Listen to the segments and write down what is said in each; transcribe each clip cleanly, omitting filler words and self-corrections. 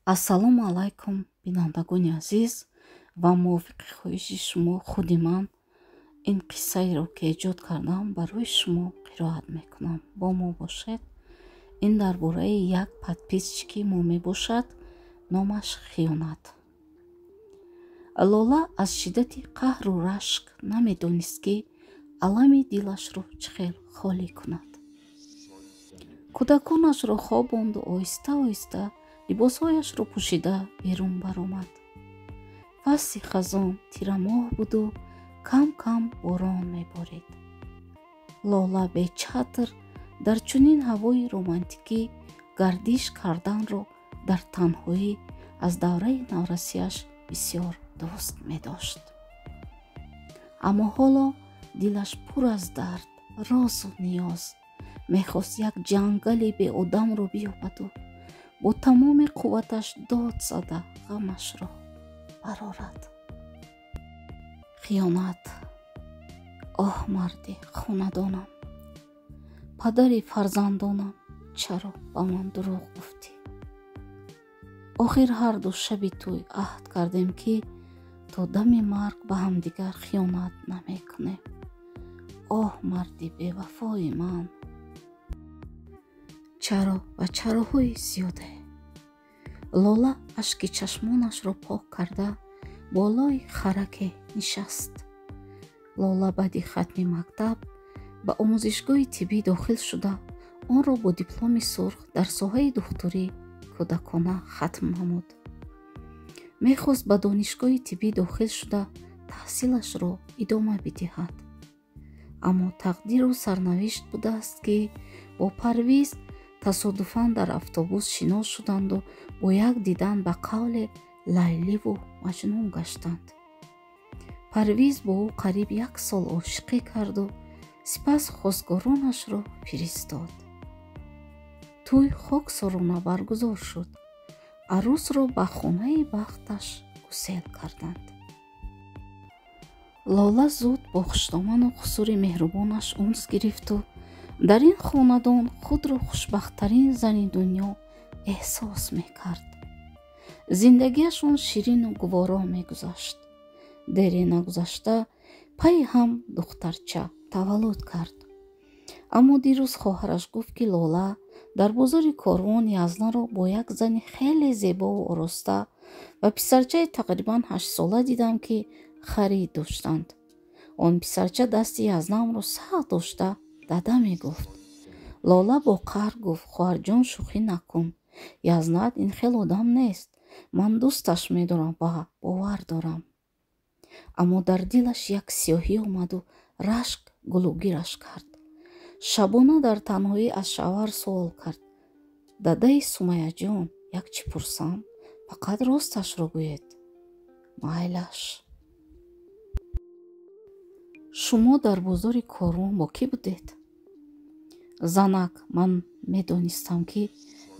Ассалому алайкум, бинандагони азиз, ва мувофиқи хоҳиши шумо худи ман ин қиссаеро, ки эҷод кардам, барои шумо қироат мекунам. Бо мо бошед. Ин дар бораи як подписчики мо мебошад, номаш Хиёнат. Лола аз шиддати қаҳру рашк намедонист, ки алами дилашро чӣ хел холӣ кунад. Кӯдаконашро хобонду оҳиста оҳиста либосҳояшро пӯшида берун баромад. Фасли хазон, тирамоҳ буду кам кам борон меборид. Лола бечатр дар чунин ҳавои романтикӣ гардиш карданро дар танҳоӣ аз давраи наврасиаш бисёр дӯст медошт. Аммо ҳоло дилаш пур аз дард, розу ниёз, мехост як ҷангали беодамро биёбаду бо тамоми қувваташ дод зада ғамашро барорад. Хиёнат. Оҳ, марди хонадонам, падари фарзандонам, чаро ба ман дурӯғ гуфтӣ? Охир ҳарду шаби тӯй аҳд кардем, ки то дами марг ба ҳамдигар хиёнат намекунем. Оҳ, марди бевафои ман! Чаро ва чароҳои зиёде. Лола ашки чашмонашро пок карда болои хараке нишаст. Лола баъди хатми мактаб ба омӯзишгоҳи тиббӣ дохил шуда, онро бо дипломи сурх дар соҳаи духтурӣ кӯдакона хатм намуд. Мехост ба донишгоҳи тиббӣ дохил шуда таҳсилашро идома бидиҳад. Аммо тақдиру сарнавишт будааст, ки бо Парвиз тасодуфан дар автобус шинос шуданду бо як дидан ба қавле Лайливу Маҷнун гаштанд. Парвиз бо ӯ қариб як сол ошиқӣ карду сипас хостгоронашро фиристод. Тӯй хоксорона баргузор шуд. Арӯсро ба хонаи бахташ гусел карданд. Лола зуд бо хушдоману хусури меҳрубонаш унс гирифту дар ин хонадон худро хушбахттарин зани дунё эҳсос мекард. Зиндагиашон ширину гуворо мегузашт. Дере нагузашта пайи ҳам духтарча таваллуд кард. Аммо дирӯз хоҳараш гуфт, ки Лола дар бозори Корвон Язнаро бо як зани хеле зебову ороста ва писарчаи тақрибан 8-сола дидам, ки харид доштанд. Он писарча дасти Язнамро сахт дошта дада мегуфт. Лола бо қаҳр гуфт: хоҳарҷон, шӯхӣ накун. Язнат ин хел одам нест. Ман дӯсташ медорам ва бовар дорам. Аммо дар дилаш як сиёҳӣ омаду рашк гулӯгираш кард. Шабона дар танҳоӣ аз шавҳар суол кард: дадаи Сумаяҷон, як чӣ пурсам, фақат росташро гӯед. Майлаш. Шумо дар бозори Корвон бо кӣ будед? Занак, ман медонистам, ки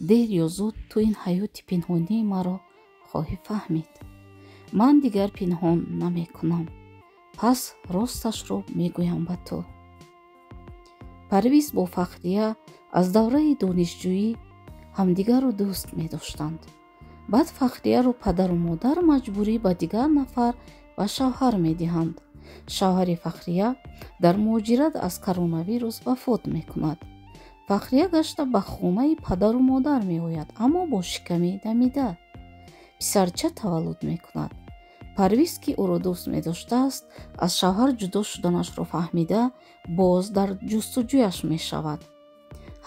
дер ё зуд ту ин ҳаёти пинҳонии маро хоҳӣ фаҳмид. Ман дигар пинҳон намекунам. Пас росташро мегӯям ба ту. Парвиз бо Фахрия аз давраи донишҷӯӣ ҳамдигарро дӯст медоштанд. Баъд Фахрияро падару модар маҷбурӣ ба дигар нафар ба шавҳар медиҳанд. Шавҳари Фахрия дар муҳоҷират аз коронавирус вафот мекунад. Фахрия гашта ба хонаи падару модар меояд, аммо бо шиками дамида. Писарча таваллуд мекунад. Парвиз, ки ӯро дӯст медоштааст, аз шавҳар ҷудо шуданашро фаҳмида, боз дар ҷустуҷӯяш мешавад.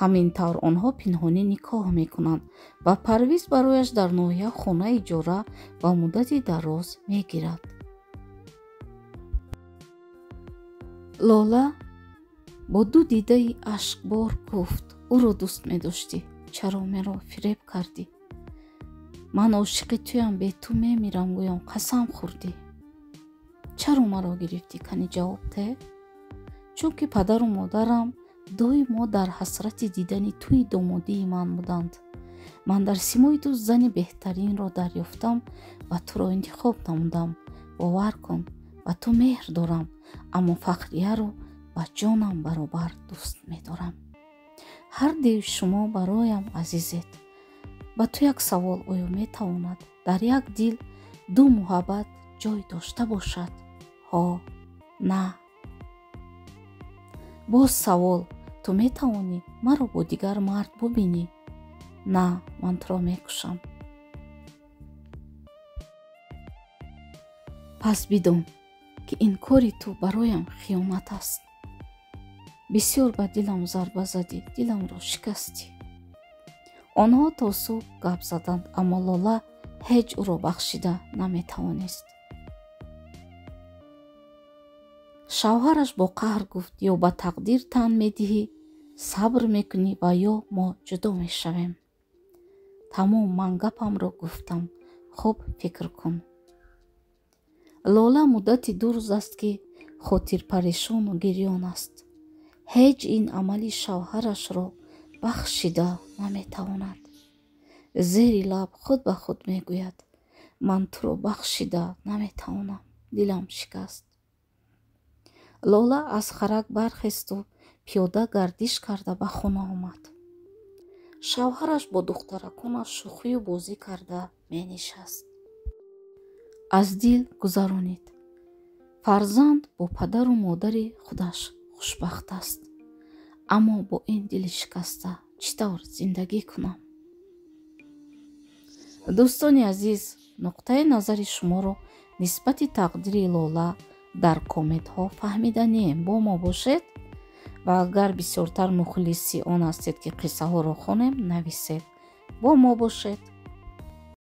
Ҳамин тавр онҳо пинҳонӣ никоҳ мекунанд ва Парвиз барояш дар ноҳия хона иҷора ва муддати дароз мегирад. Лола бо ду дидаи ашкбор гуфт: ӯро дӯст медоштӣ, чаро маро фиреб кардӣ? Ман ошиқи туям, бе ту мемирам, гӯён қасам хӯрдӣ. Чаро маро гирифтӣ, кани ҷавоб те? Чунки падару модарам доимо дар ҳасрати дидани тӯи домодии ман буданд. Ман дар симои ту зани беҳтаринро дарёфтам ва туро интихоб намудам. Бовар кун, ба ту меҳр дорам, аммо Фахрияро ба ҷонам баробар дӯст медорам. Ҳар дуи шумо бароям азизед. Ба ту як савол: оё метавонад дар як дил ду муҳаббат ҷой дошта бошад? Ҳо, на. Боз савол: ту метавонӣ маро бо дигар мард бубинӣ? На, ман туро мекушам. Пас бидон, ки ин кори ту бароям хиёнат аст. Бисёр ба дилам зарба задӣ, диламро шикастӣ. Онҳо то субҳ гап заданд, аммо Лола ҳеҷ ӯро бахшида наметавонист. Шавҳараш бо қаҳр гуфт: ё ба тақдир тан медиҳӣ, сабр мекунӣ ва ё мо ҷудо мешавем. Тамом, ман гапамро гуфтам. Хуб фикр кун. Лола муддати 2 рӯз аст, ки хотирпарешону гирён аст. Ҳеҷ ин амали шавҳарашро бахшида наметавонад. Зери лаб худ ба худ мегӯяд: ман туро бахшида наметавонам, дилам шикаст. Лола аз харак бархесту пиёда гардиш карда ба хона омад. Шавҳараш бо духтараконаш шӯхию бозӣ карда менишаст. Аз дил гузаронид. Фарзанд бо падару модари худаш хушбахт аст, аммо бо ин дили шикаста чӣ тавр зиндагӣ кунам? Дӯстони азиз, нуқтаи назари шуморо нисбати тақдири Лола дар комментҳо фаҳмиданием. Бо мо бошед ва агар бисёртар мухлиси он ҳастед, ки қиссаҳоро хонем, нависед. Бо мо бошед.